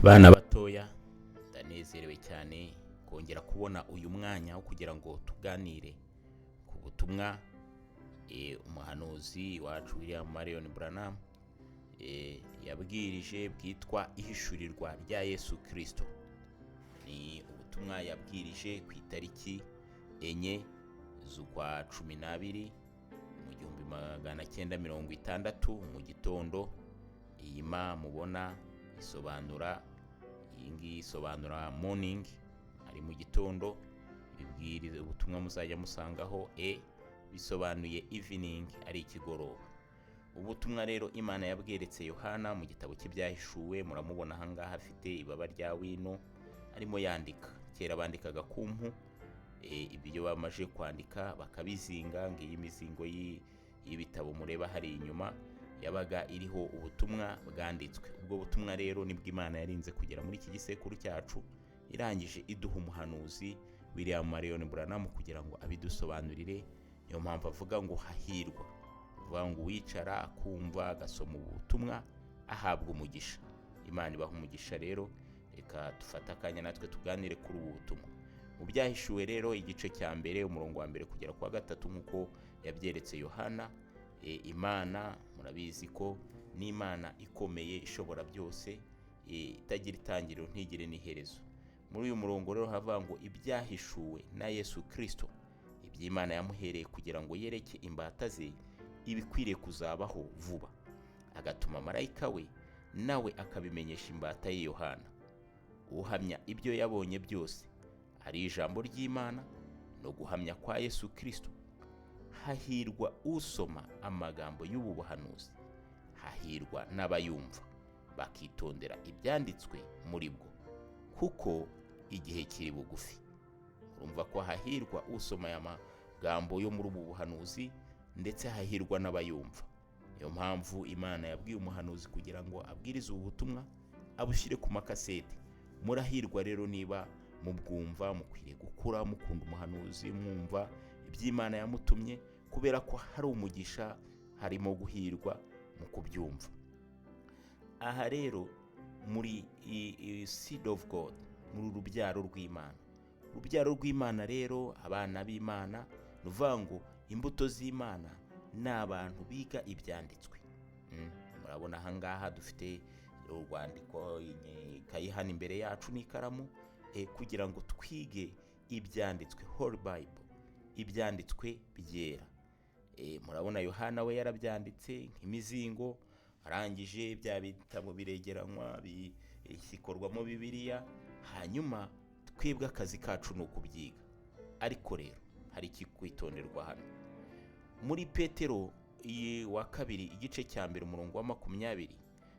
Bana batoya, ndanezerewe cyane kongera kubona uyu mwanya wo kugira ngo tuganire ku butumwa umuhanuzi wacu William Marion Branham yabwirije bwitwa "Ihishurirwa rya Yesu Kirisito". Ni ubutumwa yabwirije ku itariki 4 z'ukwa 12 mu 1960 mu gitondo. Iyi ma mubona isobanura, iyi ngiyi isobanura morning, ari mu gitondo. Ibwiriza ubutumwa muzajya musangaho e bisobanuye evening, ari ikigoroba. Ubutumwa rero Imana yabweretse Yohana mu gitabo cy'Ibyahishuwe. Muramubona ahangaha afite ibaba rya wino arimo yandika. Kera bandikaga ku mpu, ibyo bamaze kwandika bakabizinga. Ngiyi imizingo y'ibitabo mureba hari inyuma yabaga iriho ubutumwa bwanditswe. Ubwo butumwa rero nibwo Imana yarinze kugera muri iki gisekuru cyacu, irangije iduha umuhanuzi William Marion Branham kugira ngo abidusobanurire. Niyo mpamvu avuga ngo hahirwa, avuga ngo uwicara akumva agasoma ubu butumwa ahabwa umugisha. Imana ibaha umugisha. Rero reka dufate akanya natwe tuganire kuri ubu butumwa. Mu Byahishuwe rero, igice cya mbere, umurongo wa mbere kugera ku wa gatatu, nk'uko yabyeretse Yohana. Imana murabizi ko ni Imana ikomeye, ishobora byose, itagira itangiriro ntigire n'iherezo. Muri uyu murongo rero havuga ngo ibyahishuwe na Yesu Kirisito, iby'Imana yamuhereye kugira ngo yereke imbata ze ibikwiriye kuzabaho vuba, agatuma marayika we, nawe akabimenyesha imbata ye Yohana, uhamya ibyo yabonye byose, ari ijambo ry'Imana no guhamya kwa Yesu Kirisito. Hahirwa usoma amagambo y'ubu buhanuzi, hahirwa n'abayumva bakitondera ibyanditswe muri bwo, kuko igihe kiri bugufi. Urumva ko hahirwa usoma aya magambo yo muri ubu buhanuzi, ndetse hahirwa n'abayumva. Niyo mpamvu Imana yabwiye umuhanuzi kugira ngo abwirize ubu butumwa, abushyire ku makasete. Murahirwa rero niba mubwumva. Mukwiriye gukura mukunda umuhanuzi, mwumva iby'Imana yamutumye, kubera ko hari umugisha, harimo guhirwa mu kubyumva. Aha rero muri seed of God, muri urubyaro rw'Imana. Urubyaro rw'Imana rero, abana b'Imana, ni ukuvuga ngo imbuto z'Imana ni abantu biga ibyanditswe. Murabona ahangaha dufite urwandiko, ikayi hano imbere yacu n'ikaramu, kugira ngo twige ibyanditswe, Holy Bible, ibyanditswe byera. Murabona Yohana we yarabyanditse nk'imizingo, arangije bya bitabo biregeranywa, bikorwamo Bibiliya. Hanyuma twebwe akazi kacu ni ukubyiga. Ariko rero hari ikikwitonderwa hano. Muri Petero iyi wa kabiri, igice cya mbere, umurongo wa 20,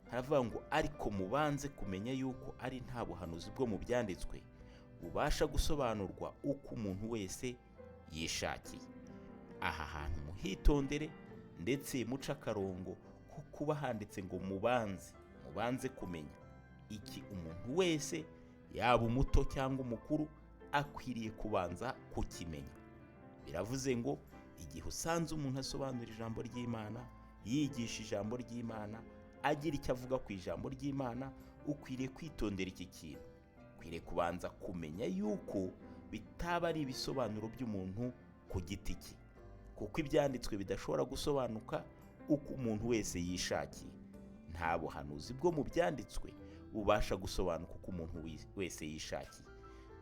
haravuga ngo ariko mubanze kumenya yuko ari nta buhanuzi bwo mu byanditswe bubasha gusobanurwa uko umuntu wese yishakiye. Aha hantu muhitondere, ndetse muce akarongo ko kuba handitse ngo mubanze kumenya iki. Umuntu wese, yaba umuto cyangwa umukuru, akwiriye kubanza kukimenya. Biravuze ngo igihe usanze umuntu asobanura ijambo ry'Imana, yigisha ijambo ry'Imana, agira icyo avuga ku ijambo ry'Imana, ukwiriye kwitondera iki kintu. Ukwiriye kubanza kumenya yuko bitaba ari ibisobanuro by'umuntu ku giti cye, kuko ibyanditswe bidashobora gusobanuka uko umuntu wese yishakiye. Nta buhanuzi bwo mu byanditswe bubasha gusobanuka uko umuntu wese yishakiye.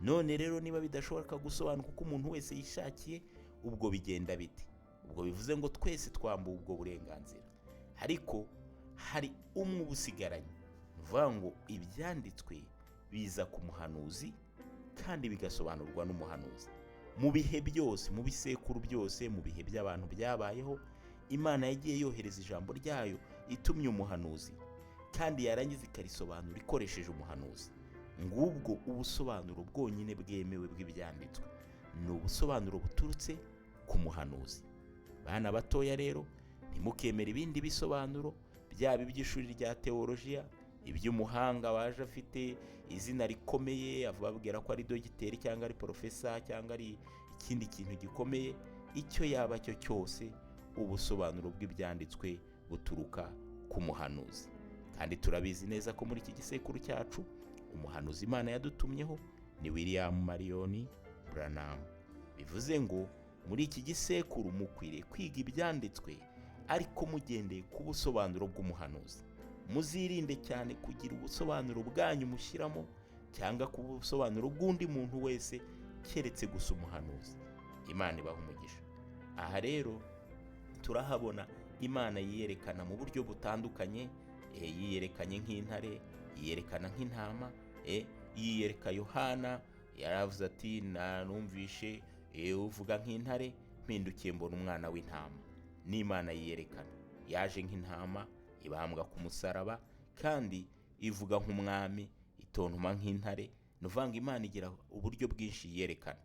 None rero niba bidashoboka gusobanuka uko umuntu wese yishakiye, ubwo bigenda bite? Ubwo bivuze ngo twese twambuwe ubwo burenganzira, ariko hari umwe ubusigaranye. Ni ukuvuga ngo ibyanditswe biza ku muhanuzi kandi bigasobanurwa n'umuhanuzi. Mu bihe byose, mu bisekuru byose, mu bihe by'abantu byabayeho, Imana yagiye yohereza ijambo ryayo itumye umuhanuzi, kandi yarangiza ikarisobanura ikoresheje umuhanuzi. Ngubwo ubusobanuro bwonyine bwemewe bw'ibyanditswe, ni ubusobanuro buturutse ku muhanuzi. Bana batoya rero, ntimukemere ibindi bisobanuro, byaba iby'ishuri rya teolojiya, iby'umuhanga waje afite izina rikomeye ababwira ko ari dogiteri cyangwa ari porofesa cyangwa ari ikindi kintu gikomeye. Icyo yaba cyo cyose, ubusobanuro bw'ibyanditswe buturuka ku muhanuzi. Kandi turabizi neza ko muri iki gisekuru cyacu Umuhanuzi Imana yadutumyeho ni William Mariyoni Branham. Bivuze ngo muri iki gisekuru mukwiriye kwiga ibyanditswe, ariko mugendeye ku busobanuro bw'umuhanuzi. Muzirinde cyane kugira ubusobanuro bwanyu mushyiramo cyangwa ku busobanuro bw'undi muntu wese keretse gusa umuhanuzi. Imana ibaha umugisha. Aha rero turahabona Imana yiyerekana mu buryo butandukanye. Yiyerekanye nk'intare, yiyerekana nk'intama, yiyereka Yohana. Yaravuze ati nanumvishe uvuga nk'intare, mpindukiye mbona umwana w'intama. N'Imana yiyerekana yaje nk'intama ibambwa ku musaraba, kandi ivuga nk'umwami, itontoma nk'intare. Ni ukuvuga ngo Imana igira uburyo bwinshi yiyerekana.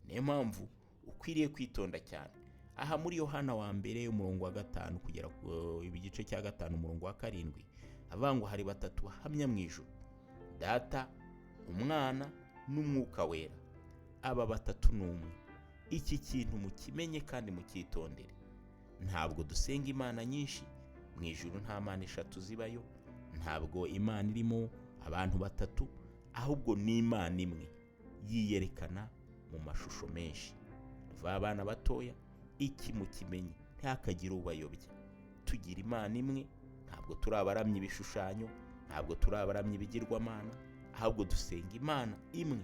Niyo mpamvu ukwiriye kwitonda cyane. Aha muri Yohana wa mbere umurongo wa 5 kugera ku igice cya 5 umurongo wa 7, avuga ngo hari batatu bahamya mu ijuru: Data, Umwana n'Umwuka Wera. Aba batatu ni umwe. Iki kintu mukimenye kandi mucyitondere. Ntabwo dusenga imana nyinshi mu ijuru, nta mana eshatu zibayo, ntabwo Imana irimo abantu batatu, ahubwo ni Imana imwe yiyerekana mu mashusho menshi. Tuva abana batoya, iki mukimenye, ntihakagire ubayobya. Tugira Imana imwe, ntabwo turi abaramya ibishushanyo, ntabwo turi abaramya ibigirwamana, ahubwo dusenga Imana imwe,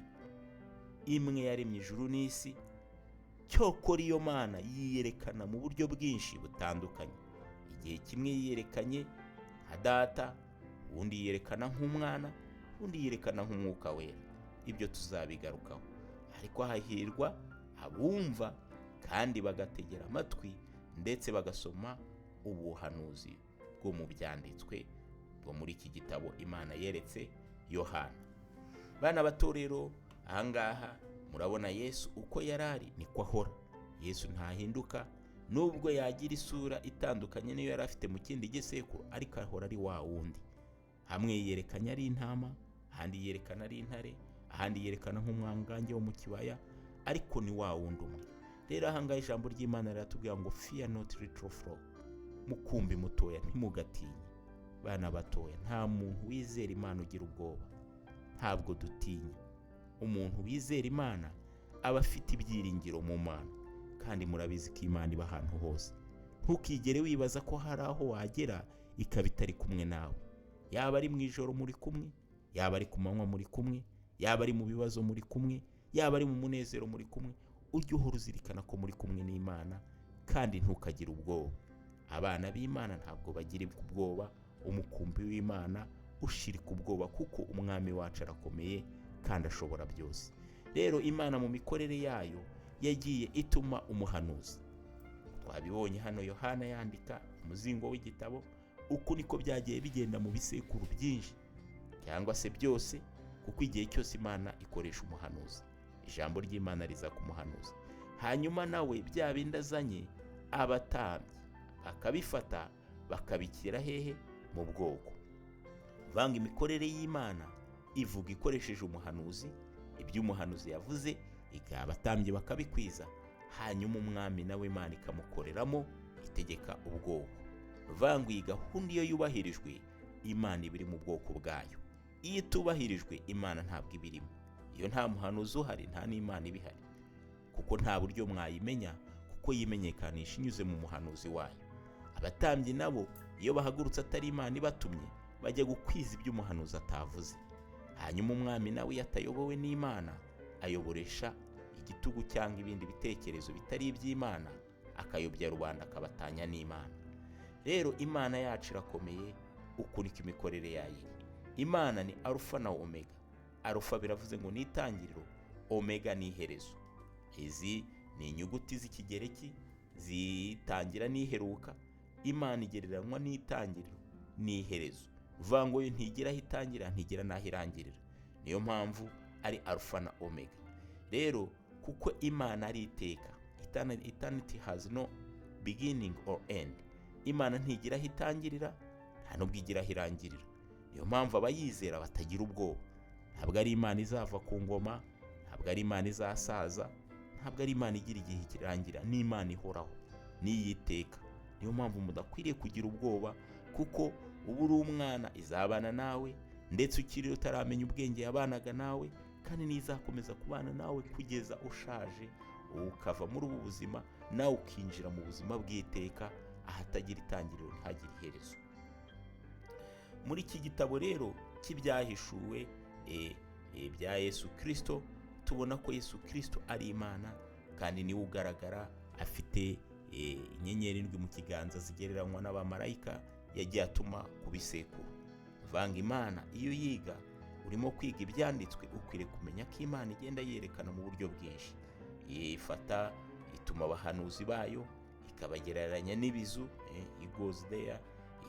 imwe yaremye ijuru n'isi. Cyokora iyo Mana yiyerekana mu buryo bwinshi butandukanye. Igihe kimwe yiyerekanye nka Data, ubundi yiyerekana nk'Umwana, ubundi yiyerekana nk'Umwuka Wera. Ibyo tuzabigarukaho. Ariko hahirwa abumva kandi bagategera amatwi ndetse bagasoma ubuhanuzi bwo mu byanditswe bwo muri iki gitabo Imana yeretse Yohana. Bana bato rero, ahangaha murabona Yesu uko yari ari niko ahora. Yesu ntahinduka, nubwo yagira isura itandukanye n'iyo yari afite mu kindi gisekuru, ariko ahora ari wa wundi. Hamwe yerekanye ari intama, ahandi yerekana ari intare, ahandi yerekana nk'umwangange wo mu kibaya, ariko ni wa wundi umwe. Rero ahangaha ijambo ry'Imana riratubwira ngo fear not little flock, mukumbi mutoya ntimugatinye. Bana batoya, nta muntu wizera Imana ugira ubwoba. Ntabwo dutinya. Umuntu wizera Imana aba afite ibyiringiro mu Mana, kandi murabizi ko Imana iba ahantu hose. Ntukigere wibaza ko hari aho wagera ikaba itari kumwe nawe. Yaba ari mu ijoro muri kumwe, yaba ari ku manywa muri kumwe, yaba ari mu bibazo muri kumwe, yaba ari mu munezero muri kumwe. Ujye uhora uzirikana ko muri kumwe n'Imana, kandi ntukagire ubwoba. Abana b'Imana ntabwo bagira ubwoba. Umukumbi w'Imana ushirika ubwoba, kuko umwami wacu arakomeye kandi ashobora byose. Rero Imana mu mikorere yayo yagiye ituma umuhanuzi. Twabibonye hano Yohana yandika umuzingo w'igitabo. Uku niko byagiye bigenda mu bisekuru byinshi cyangwa se byose, kuko igihe cyose Imana ikoresha umuhanuzi. Ijambo ry'Imana riza ku muhanuzi, hanyuma nawe bya bindi azanye abatambyi bakabifata bakabikira hehe? Mu bwoko. Vanga imikorere y'Imana ivuga ikoresheje umuhanuzi, ibyo umuhanuzi yavuze abatambyi bakabikwiza, hanyuma umwami nawe Imana ikamukoreramo itegeka ubwoko. Vanga iyi gahunda iyo yubahirijwe, Imana iba iri mu bwoko bwayo. Iyo itubahirijwe, Imana ntabwo iba irimo. Iyo nta muhanuzi uhari, nta n'Imana iba ihari, kuko nta buryo mwayimenya, kuko yimenyekanisha inyuze mu muhanuzi wayo. Abatambyi nabo iyo bahagurutse atari Imana ibatumye, bajya gukwiza ibyo umuhanuzi atavuze. Hanyuma umwami nawe iyo atayobowe n'Imana, ayoboresha igitugu cyangwa ibindi bitekerezo bitari iby'Imana, akayobya rubanda akabatanya n'Imana. Rero Imana yacu irakomeye, uku niko imikorere yayo iri. Imana ni Arufa na Omega. Arufa biravuze ngo ni itangiriro, Omega ni iherezo. Izi ni inyuguti z'ikigereki zitangira n'iheruka. Imana igereranywa n'itangiriro n'iherezo. Uvuga ngo yo ntigira aho itangira, ntigira n'aho irangirira. Niyo mpamvu ari Arufa na Omega. Rero kuko Imana ari iteka, eternity has no beginning or end. Imana ntigira aho itangirira, nta nubwo igira aho irangirira. Niyo mpamvu abayizera batagira ubwoba. Ntabwo ari Imana izava ku ngoma, ntabwo ari Imana izasaza, ntabwo ari Imana igira igihe kirangira, ni Imana ihoraho, n'iyiteka. Niyo mpamvu mudakwiriye kugira ubwoba, kuko uba uri umwana izabana nawe, Ndetse ukiri utaramenya ubwenge yabanaga nawe, kandi n'izakomeza kubana nawe kugeza ushaje, ukava muri ubu buzima nawe ukinjira mu buzima bw'iteka, ahatagira itangiriro ntihagire iherezo. Muri iki gitabo rero cy'ibyahishuwe bya Yesu Kirisito, tubona ko Yesu Kirisito ari Imana, kandi niwe ugaragara afite inyenyeri indwi mu kiganza zigereranywa n'abamarayika yagiye atuma ku bisekuru. Vanga Imana iyo yiga urimo kwiga ibyanditswe, ukwiriye kumenya ko Imana igenda yerekana mu buryo bwinshi. Ifata ituma abahanuzi bayo, ikabagereranya n'ibizu, igoes there,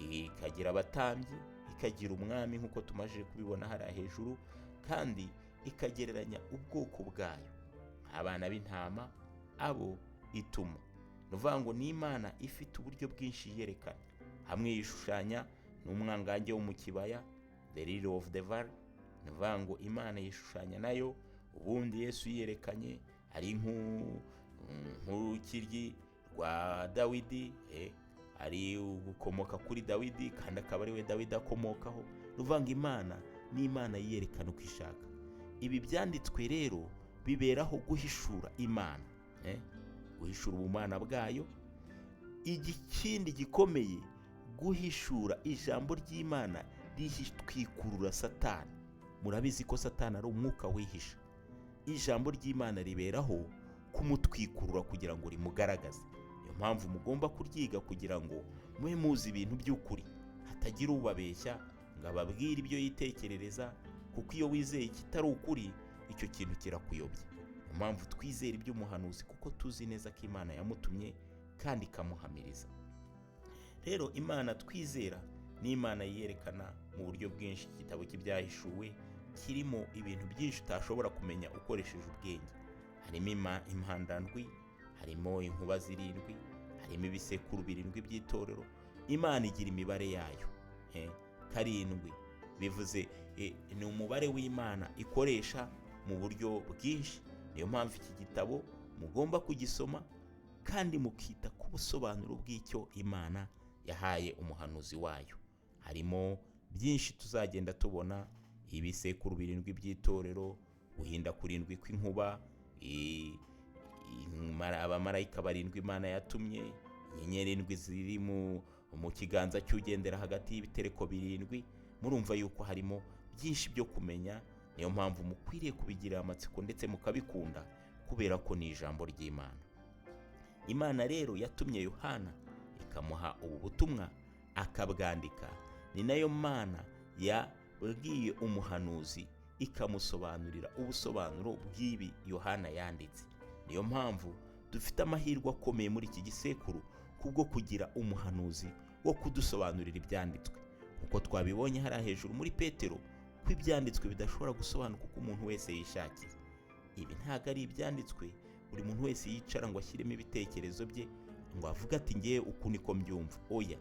ikagira abatambyi, ikagira umwami nk'uko tumaze kubibona hariya hejuru, kandi ikagereranya ubwoko bwayo abana b'intama abo ituma. Ni ukuvuga ngo ni Imana ifite uburyo bwinshi yerekana. Hamwe yishushanya n'umwangange wo mu kibaya, the lily of the valley, ni ukuvuga ngo Imana yishushanya nayo. Ubundi Yesu yiyerekanye ari nk'urukiryi rwa Dawidi, ari gukomoka kuri Dawidi, kandi akaba ari we Dawidi akomokaho. Ni ukuvuga ngo Imana ni Imana yiyerekana uko ishaka. Ibi byanditswe rero biberaho guhishura Imana, guhishura ubumana bwayo. Ikindi gikomeye, guhishura ijambo ry'Imana rihitwikurura Satani. Murabizi ko Satani ari umwuka wihisha. Ijambo ry'Imana riberaho kumutwikurura kugira ngo rimugaragaze. Niyo mpamvu mugomba kuryiga kugira ngo mube muzi ibintu by'ukuri, hatagira ubabeshya ngo ababwire ibyo yitekerereza, kuko iyo wizeye ikitari ukuri, icyo kintu kirakuyobya. Niyo mpamvu twizera iby'umuhanuzi, kuko tuzi neza ko Imana yamutumye kandi ikamuhamiriza. Rero Imana twizera ni Imana yerekana mu buryo bwinshi. Igitabo cy'ibyahishuwe kirimo ibintu byinshi utashobora kumenya ukoresheje ubwenge. Harimo impandandwi, harimo inkuba zirindwi, harimo ibisekuru birindwi by'itorero. Imana igira imibare yayo. 7 bivuze ni umubare w'Imana ikoresha mu buryo bwinshi. Niyo mpamvu iki gitabo mugomba kugisoma kandi mukita ku busobanuro bw'icyo Imana yahaye umuhanuzi wayo. Harimo byinshi tuzagenda tubona: ibisekuru birindwi by'itorero, guhinda kurindwi kw'inkuba, abamarayika barindwi Imana yatumye, inyenyeri indwi ziri mu kiganza cy'ugendera hagati y'ibitereko birindwi. Murumva yuko harimo byinshi byo kumenya. Niyo mpamvu mukwiriye kubigirira amatsiko ndetse mukabikunda, kubera ko ni ijambo ry'Imana. Imana rero yatumye Yohana ikamuha ubu butumwa akabwandika. Ni nayo Mana yabwiye umuhanuzi ikamusobanurira ubusobanuro bw'ibi Yohana yanditse. Niyo mpamvu dufite amahirwe akomeye muri iki gisekuru kubwo kugira umuhanuzi wo kudusobanurira ibyanditswe, kuko twabibonye hariya hejuru muri Petero ko ibyanditswe bidashobora gusobanuka uko umuntu wese yishakiye. Ibi ntabwo ari ibyanditswe buri muntu wese yicara ngo ashyiremo ibitekerezo bye, ngo avuge ati ngewe uku niko mbyumva. Oya,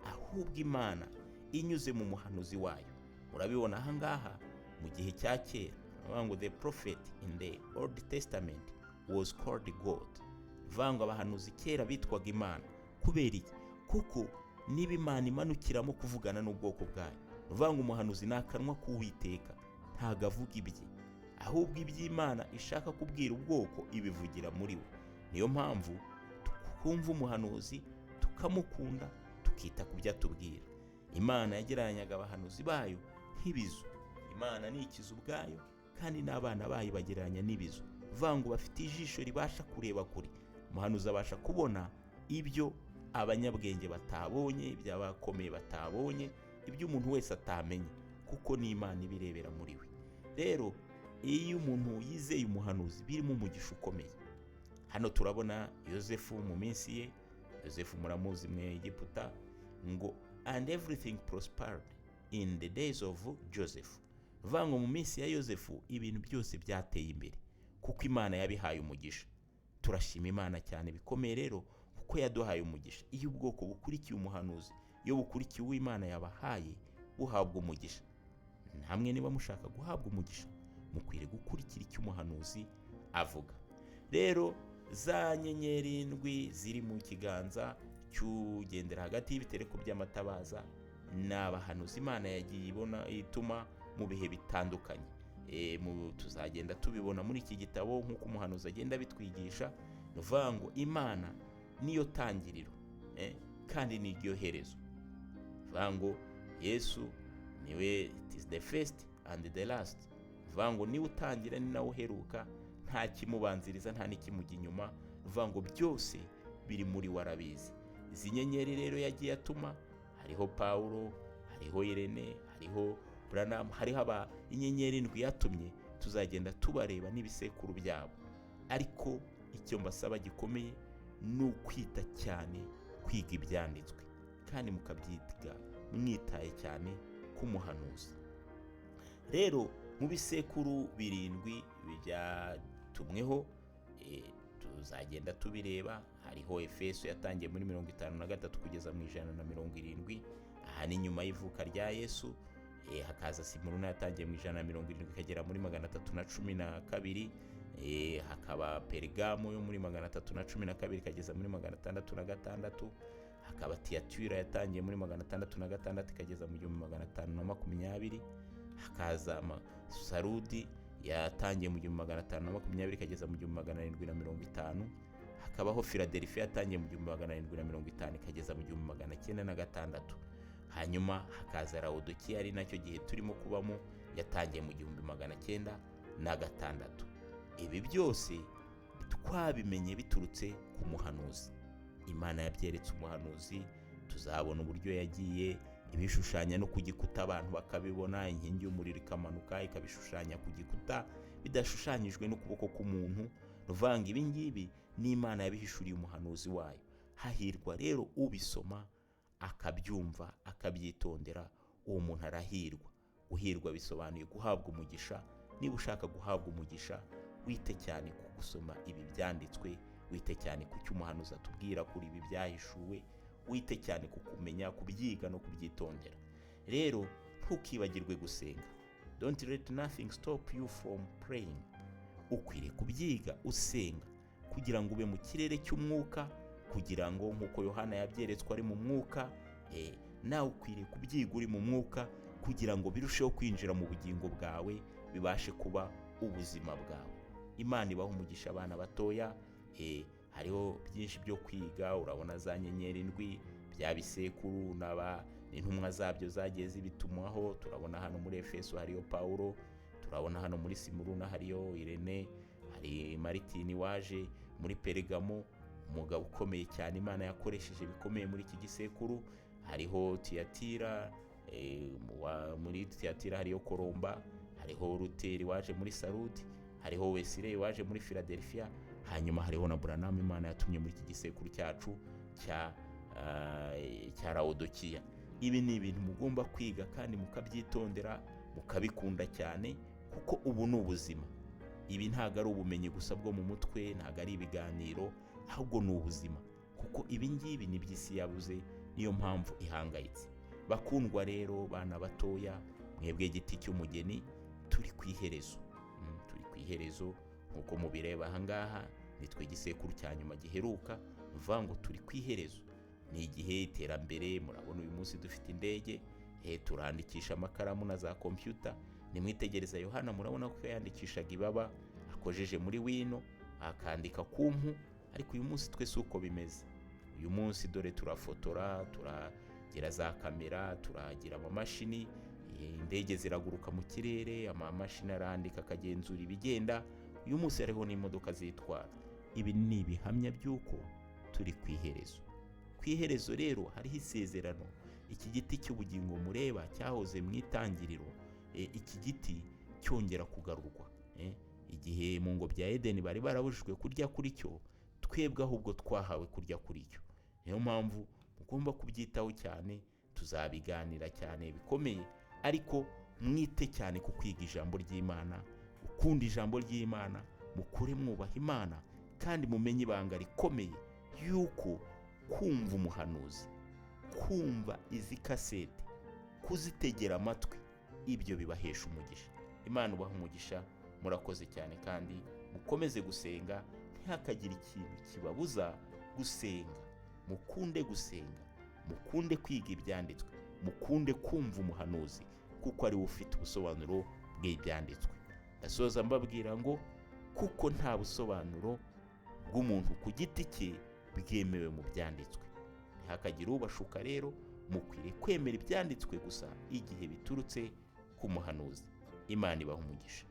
ahubwo Imana inyuze mu muhanuzi wayo. Murabibona aha ngaha mu gihe cya kera, baravuga ngo the prophet in the Old Testament was called God. Bivuga ngo abahanuzi kera bitwaga Imana. Kubera iki? Kuko niba Imana imanukiramo kuvugana n'ubwoko bwayo, bivuga ngo umuhanuzi ni akanwa k'Uwiteka, ntabwo avuga ibye, ahubwo iby'Imana ishaka kubwira ubwoko ibivugira muri we. Niyo mpamvu twumva umuhanuzi, tukamukunda, tukita ku byo atubwira. Imana yagereranyaga abahanuzi bayo nk'ibizu. Imana ni ikizu ubwayo, kandi n'abana bayo bagereranya n'ibizu. Bivuga ngo bafite ijisho ribasha kureba kure. Umuhanuzi abasha kubona ibyo abanyabwenge batabonye, ibyo abakomeye batabonye, ibyo umuntu wese atamenye, kuko ni Imana ibirebera muri we. Rero iyo umuntu yizeye umuhanuzi birimo umugisha ukomeye. Hano turabona Yosefu mu minsi ye. Yosefu muramuzi mu Egiputa, ngo and everything prospered in the days of Joseph. Bivuga ngo mu minsi ya Yosefu ibintu byose byateye imbere, kuko Imana yabihaye umugisha. Turashima Imana cyane bikomeye rero, kuko yaduhaye umugisha. Iyo ubwoko bukurikiye umuhanuzi, iyo bukurikiye uwo Imana yabahaye, buhabwa umugisha. Namwe niba mushaka guhabwa umugisha, mukwiriye gukurikira icyo umuhanuzi avuga. Rero za nyenyeri indwi ziri mu kiganza cy'ugendera hagati y'ibitereko by'amatabaza Ni abahanuzi Imana yagiye ibona ituma mu bihe bitandukanye. Tuzagenda tubibona muri iki gitabo nk'uko umuhanuzi agenda abitwigisha. Ni ukuvuga ngo Imana niyo tangiriro, kandi niryo herezo. Ni ukuvuga ngo Yesu niwe, it is the first and the last. Ni ukuvuga ngo niwe utangira ni nawe uheruka, nta kimubanziriza nta n'ikimujya inyuma. Ni ukuvuga ngo byose biri muri we, arabizi. Izi nyenyeri rero yagiye atuma, hariho Pawulo, hariho Irene, hariho Branham, hariho aba inyenyeri ndwi yatumye, tuzagenda tubareba n'ibisekuru byabo. Ariko icyo mbasaba gikomeye ni ukwita cyane kwiga ibyanditswe, kandi mukabyiga mwitaye cyane ku muhanuzi. Rero mu bisekuru 7 byatumweho, tuzagenda tubireba. Hariho Efeso yatangiye muri 53 kugeza mu 170, aha ni nyuma y'ivuka rya Yesu. Hakaza Simuruna yatangiye mu 170 ikagera muri 312. Hakaba Perigamo yo muri 312 ikageza muri 606. Hakaba Tiyatira yatangiye muri 606 ikageza mu 1520. Hakaza Sarudi yatangiye mu 1520 ikageza mu 1750. Hakabaho Filadelfiya yatangiye mu 1750 ikageza mu 1906. Hanyuma hakaza Laodikiya, ari nacyo gihe turimo kubamo, yatangiye mu 1906. Ibi byose twabimenye biturutse ku muhanuzi. Imana yabyeretse umuhanuzi. Tuzabona uburyo yagiye ibishushanya no ku gikuta abantu bakabibona, inkingi y'umuriro ikamanuka ikabishushanya ku gikuta bidashushanyijwe n'ukuboko k'umuntu. Ruvanga ibi ngibi n'Imana yabihishuriye umuhanuzi wayo. Hahirwa rero ubisoma akabyumva akabyitondera, uwo muntu arahirwa. Guhirwa bisobanuye guhabwa umugisha. Niba ushaka guhabwa umugisha, wite cyane ku gusoma ibi byanditswe, wite cyane ku cyo umuhanuzi atubwira kuri ibi byahishuwe, wite cyane ku kumenya kubyiga no kubyitondera. Rero ntukibagirwe gusenga. Don't let nothing stop you from praying. Ukwiriye kubyiga usenga kugira ngo ube mu kirere cy'umwuka, kugira ngo nk'uko Yohana yabyeretswe ari mu mwuka, nawe ukwiriye kubyiga uri mu mwuka kugira ngo birusheho kwinjira mu bugingo bwawe, bibashe kuba ubuzima bwawe. Imana ibaha umugisha abana batoya. Hariho byinshi byo kwiga. Urabona za nyenyeri ndwi, bya bisekuru n'intumwa zabyo zagiye zibitumwaho. Turabona hano muri Efeso hariyo Pawulo, turabona hano muri Simuruna hariyo Irene, hari Maritini waje muri Perigamo, umugabo ukomeye cyane Imana yakoresheje bikomeye muri iki gisekuru. Hariho Tiyatira, muri Tiyatira hariyo Koromba, hariho Ruteri waje muri Sarudi, hariho Wesire waje muri Philadelphia, hanyuma hariho na Branham Imana yatumye muri iki gisekuru cyacu cya Laodikiya. Ibi ni ibintu mugomba kwiga kandi mukabyitondera, mukabikunda cyane, kuko ubu ni ubuzima. Ibi ntabwo ari ubumenyi gusa bwo mu mutwe, ntabwo ari ibiganiro, ahubwo ni ubuzima, kuko ibi ngibi ni by'isi yabuze, niyo mpamvu ihangayitse. Bakundwa rero, bana batoya, mwebwe giti cy'umugeni, turi ku iherezo. Turi ku iherezo nk'uko mubireba aha ngaha, nitwe igisekuru cya nyuma giheruka. Ni ukuvuga ngo turi ku iherezo. Ni igihe iterambere, murabona uyu munsi dufite indege, turandikisha amakaramu na za kompiyuta. Nimwitegereza Yohana, murabona ko yandikishaga ibaba akojeje muri wino, akandika ku mpu. Ariko uyu munsi twe si uko bimeze. Uyu munsi dore turafotora, turagira za kamera, turagira amamashini, indege ziraguruka mu kirere, amamashini arandika akagenzura ibigenda. Uyu munsi hariho n'imodoka zitwara. Ibi ni ibihamya by'uko turi ku iherezo. Ku iherezo rero hariho isezerano. Iki giti cy'ubugingo mureba cyahoze mu itangiriro, iki giti cyongera kugarurwa. Igihe mu ngobyi ya Edeni bari barabujijwe kurya kuri cyo, twebwe ahubwo twahawe kurya kuri cyo. Niyo mpamvu mugomba kubyitaho cyane, tuzabiganira cyane bikomeye, ariko mwite cyane ku kwiga ijambo ry'Imana, gukunda ijambo ry'Imana, mukure mwubaha Imana, kandi mumenye ibanga rikomeye yuko kumva umuhanuzi, kumva izi kasete, kuzitegera amatwi, ibyo bibahesha umugisha. Imana ubaha umugisha, murakoze cyane, kandi mukomeze gusenga, ntihakagire ikintu kibabuza gusenga. Mukunde gusenga, mukunde kwiga ibyanditswe. Mukunde kumva umuhanuzi, kuko ariwe ufite ubusobanuro bw'ibyanditswe. Ndasoza mbabwira ngo kuko nta busobanuro bw'umuntu ku giti cye bwemewe mu byanditswe. Ntihakagire ubashuka rero, mukwiriye kwemera ibyanditswe gusa igihe biturutse ku muhanuzi. Imana ibaha umugisha.